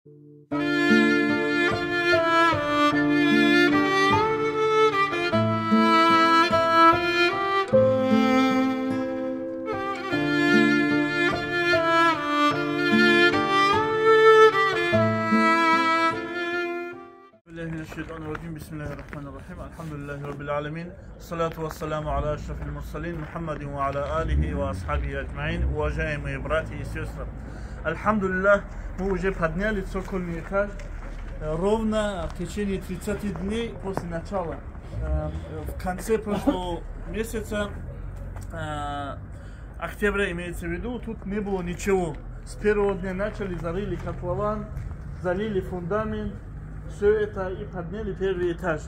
Бисмиллахи-ррахмани-ррахим. Алхамдулиллахи раббил аламин. Салату вассаламу аля ашрафил мурсалин Мухаммадин ва аля алихи ва асхабихи аджмаин. Уважаемые братья и сестры, альхамдулиллах, мы уже подняли цокольный этаж ровно в течение 30 дней после начала. В конце прошлого месяца, октября имеется в виду, тут не было ничего. С первого дня начали, залили котлован, залили фундамент, все это и подняли первый этаж.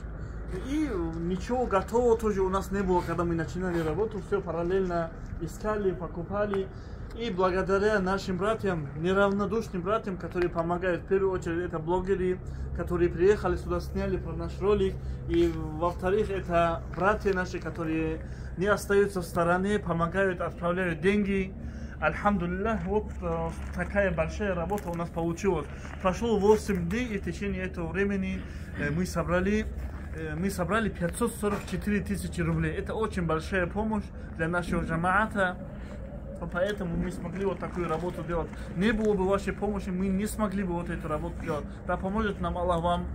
И ничего готового тоже у нас не было, когда мы начинали работу, все параллельно искали, покупали. И благодаря нашим братьям, неравнодушным братьям, которые помогают, в первую очередь это блогеры, которые приехали сюда, сняли про наш ролик. И во-вторых, это братья наши, которые не остаются в стороне, помогают, отправляют деньги. Альхамдулиллах, вот такая большая работа у нас получилась. Прошло 8 дней, и в течение этого времени мы собрали 544 тысячи рублей. Это очень большая помощь для нашего джамаата. Поэтому мы смогли вот такую работу делать. Не было бы вашей помощи, мы не смогли бы вот эту работу делать. Да поможет нам Аллах вам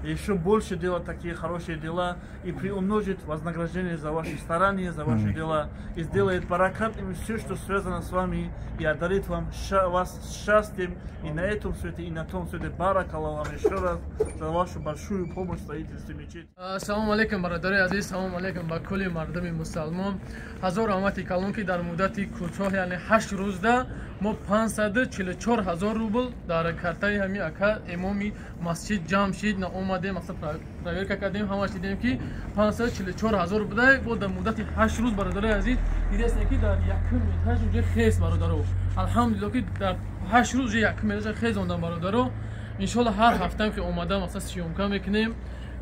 еще больше делать такие хорошие дела и приумножит вознаграждение за ваши старания, за ваши дела, и сделает баракат им все, что связано с вами, и одарит вам вас счастьем и на этом свете, и на том свете. Барак Аллах вам еще раз за вашу большую помощь в строительстве мечети. Ассалому алейкум, бародари азиз, салому алейкум ба кулли мардуми мусалмон. Ҳазор раҳмати калон, ки дар муддати кӯтоҳ, яъне 8 рӯзда мо 544 ҳазор рубл дар картаи ҳами ака имоми масҷид ҷамъ шид. Омадем, мақсад проверка кардем, ҳамаш дидем, ки 544 ҳазор буда. Бо дар муддати 8 рӯз, бародари азиз, дидастем, ки дар якум этаж уже хес, бародаро. Алҳамдулилло, ки дар 8 рӯз уже якум этаж хез ондам, бародаро. Иншолло ҳар ҳафтаам ки омада, мақсад съёмка мекунем,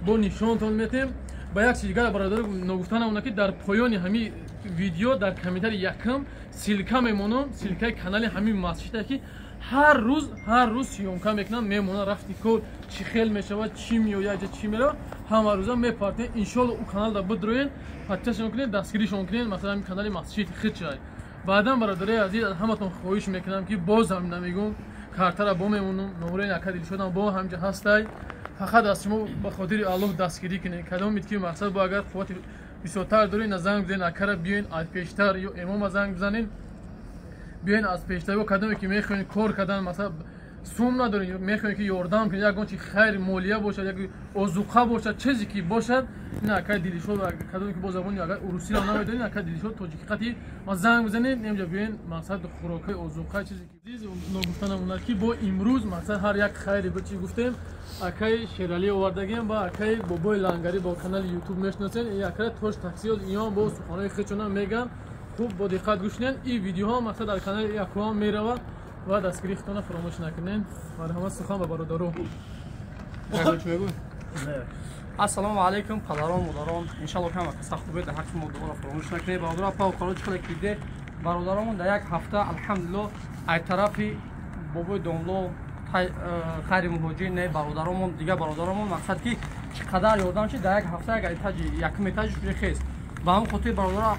бо нишонтон метем. Ба як чиз дигар, бародаро, ногуфта намонад, ки дар поёни ҳамин видео дар комментари якум ссылка мемонам, ссылкаи канали ҳамин масҷида, ки ҳар рӯз съёмка мекунам, мемонам, рафти кор чӣ хел мешавад, чӣ меояд, чӣ меравад, ҳама рӯза мепартем. Иншолло ӯ каналда бидроен, подписашон кунед, дастгиришон кунед, масалан ҳамин канали масҷид хичай. Баъдан, бародарои азиз, аз ҳаматон хоҳиш мекунам, ки боз ҳам намегӯм, картара бо мемонам, номерои ака Дилшодам бо ҳамҷа ҳастай. Фақат аз шумо ба хотири Аллоҳ дастгирӣ кунед. Кадомид ки мақсад бо агар қуввати бисёртар доред, на занг бизанед акара, биёен аз пештар ё имома занг бизанед, биёен аз пештар. Ё кадоме ки мехоҳед кор кардан, масалан сум надоред, мехоҳед ки ёрдам кунед, ягон чи хайр молия бошад, як озуқа бошад, чизе ки бошад, ин акаи Дилшод, кадоме ки бо забони агар урусиро намедонед, акаи Дилшод тоҷикӣ қати ма занг бизанед, немҷа биёен, мақсад хӯрокҳои озуқа, чизе ки ногуфта намонад, ки бо имрӯз мақсад ҳар як хайре чи гуфтем, акаи Шералӣ овардагем ба акаи Бобои Лангарӣ, бо канали Ютуб мешиносен, ин акаи тош таксиёз, иён бо суханои хечона меган. Хуб бо диққат гӯш кунед. Ин видеоҳо мақсад дар канали якуам меравад ва дастгирии худтонро фаромӯш накунед. Марҳамат, сухан ба бародаро. Ассалому алайкум, падарон, модарон. Иншалло ҳама каса хубе, дар ҳаққи мо дуоро фаромӯш накунед. Бародарон, па хоро чӣ хеле киде бародаромон дар як ҳафта, алҳамдулилло, ай тарафи бобои домло хайри муҳоҷир не бародаромон, дигар бародаромон, мақсад ки чӣ қадар ёрдам шид дар як ҳафта, як этажи, якум этажи шуде хест. Ба ҳамон хотири бародарон,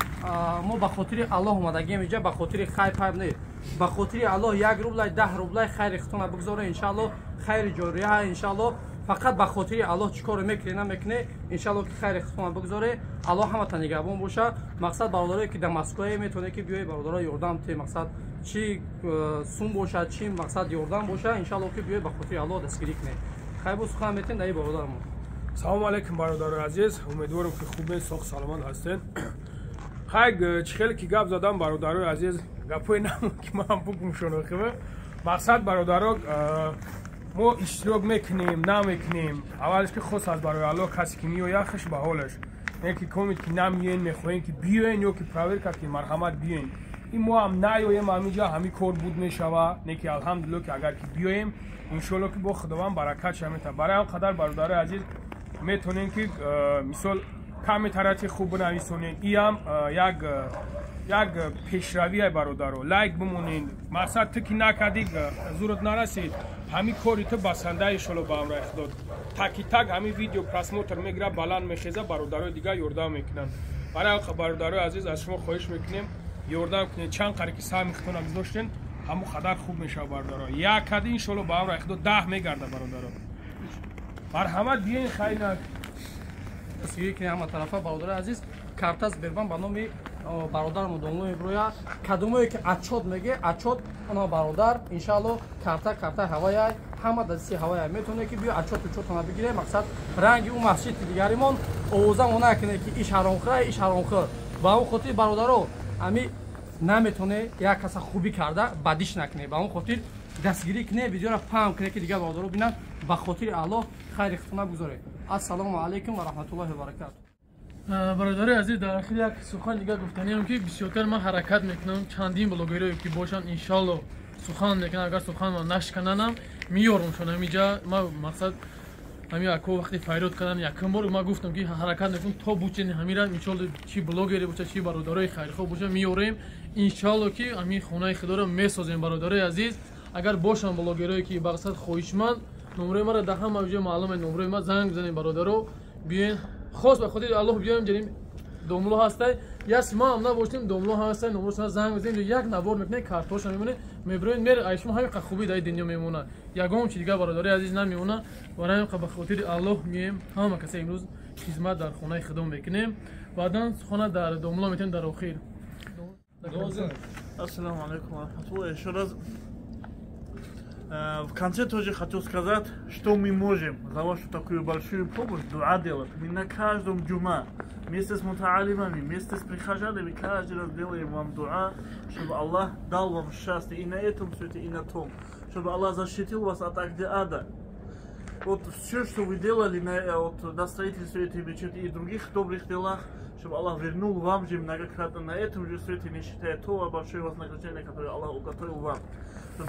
мо ба хотири Аллоҳ омадагием инҷа, ба хотири хайр пайб не, ба хотири Аллоҳ 1 рублай, 10 рублай хайри худтона бигзоре, иншалло хайри ҷория, иншалло фақат ба хотири Аллоҳ чӣ коре мекунӣ намекунӣ, иншалло ки хайри худтона бигзоре. Аллоҳ ҳамата нигаҳбон боша. Мақсад бародарое ки дар Москвае метавонед ки биёед, бародаро ёрдам те, мақсад чӣ сум бошад, чӣ мақсад ёрдам боша, иншалло ки биёед ба хотири Аллоҳ дастгирӣ кунед. Хайр бо сухан метем дар ин бародарамон. Салому алейкум, бародарои азиз, умедворам ки хубен, соғ саломат ҳастед. Хай, чӣ хеле ки гап задам, бародарои азиз, гапҳое намон ки ман букум шонохива. Мақсад, бародаро, мо иштирок мекунем, намекунем, аввалш ки хос аз барои Аллоҳ, касе ки меояд хуш ба ҳолаш, не ки комед ки намеоен, мехоҳем ки биёен ё ки проверка ки марҳамат биёен. Ин мо ҳам наёем, ҳаминҷа ҳамин кор буд мешава, не ки алҳамдулилло ки агар ки биёем, иншолло ки бо Худованд баракат ша мета. Барои ҳам қадар, бародарои азиз, метавонем ки мисол комментарияти хуб бинависонед. Иам як пешравие, бародаро, лайк бимонед. Мақсад ту ки накардӣ, зурат нарасид, Ҳамин кори ту басанда, иншолло, ба амраи Худо. Таки так ҳамин видео просмотр мегира, баланд мехеза, бародарои дигар ёрдам мекунанд. Барои бародарои азиз, аз шумо хоҳиш мекунем, ёрдам кунед. Чанд қаре ки саҳми худтона гузоштен, ҳамон қадар хуб мешавад, бародаро. Як кади, иншолло, ба амраи Худо, 10 мегарда, бародаро. Марҳамат, биёин, хайнак. Дастгирӣ кунед ҳама тарафа, бародари азиз. Карта Сбербанк ба номи бародарамон Домло мебирояд. Кадомое ки отчёт меге, отчёт она бародар, иншаалло, карта картаи ҳаваяй, ҳама дасти ҳаваяй, метавоне ки биё, отчёт учётона бигире. Мақсад, ранги ӯ масҷиди дигаримон овоза накунед, ки иш ҳаромхӯра, иш ҳаромхӯр. Ба он хотир, бародаро, ами наметоне як каса хубӣ карда бадиш накунед. Ба он хотир дастгирӣ кунед, видеоро паҳн кунед, ки дигар бародаро бинанд. Ба хотири Аллоҳ хайри худтона бигузоред. Ассалому алайкум ва раҳматуллоҳи ва баракату. Бародари азиз, дар ахир як сухан дигар гуфтаниам, ки бисёртар ман ҳаракат мекунам, чандин блогерое ки бошанд, иншалло, сухан мекунам. Агар сухан нашкананам, миёрумшон ҳамиҷа. Ма мақсад, ҳами ако вақти файрод кардан якум бор ма гуфтам, ки ҳаракат мекунам то бучени ҳамира, иншолло, чи блогере боша, чи бародарои хайрхоҳ боша, миёрем, иншалло, ки ҳамин хонаи худоро месозем. Бародарои азиз, агар бошанд блогерое ки мақсад хоҳишманд, номрои маро дар ҳама ҷо маълуме, номрои ма занг бизанем. Бародаро, биёен, хос ба хотири Аллоҳ биёем. Ҷарим домло ҳастай, яс ма ҳам набошем, домло ҳастай, номрошона занг бизанем, як навор мекунем, картоша мемонем, мебироем, мер ай шумо ҳамин қа хубӣ дар дунё мемонад, ягон чи дигар, бародари азиз, намемонад. Барои ҳамин қа ба хотири Аллоҳ мием, ҳама каса имрӯз хизмат дар хонаи худо мекунем. Баъдан сухана дар домло метем дар охир. Ассалому алайкум ва рахматуллах. Еще раз в конце тоже хочу сказать, что мы можем за вашу такую большую помощь дуа делать. Мы на каждом джума вместе с мутаалимами, вместе с прихожанами каждый раз делаем вам дуа, чтобы Аллах дал вам счастье и на этом свете, и на том, чтобы Аллах защитил вас от огня ада. Вот все, что вы делали вот, на строительстве этой мечети и других добрых делах, чтобы Аллах вернул вам же многократно на этом же свете, не считая того большого вознаграждения, которое Аллах уготовил вам.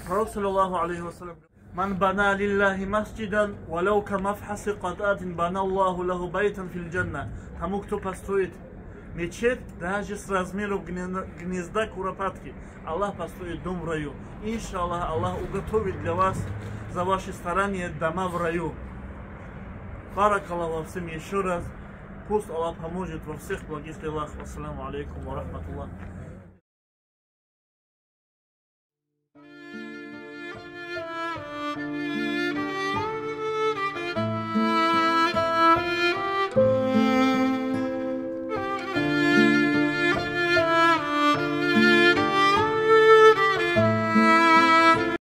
Пророк, саллаллаху алейхи вассалям: «من بنى لله مسجدا ولو كمفحص قطاة بنى الله له بيتا في الجنة». Тому, кто построит мечеть, даже с размером гнезда куропатки, Аллах построит дом в раю. Иншаллах, Аллах уготовит для вас за ваши старания дома в раю. Баракаллах вам всем еще раз. Пусть Аллах поможет во всех благих делах. Ассаламу алейкум ва рахматуллах.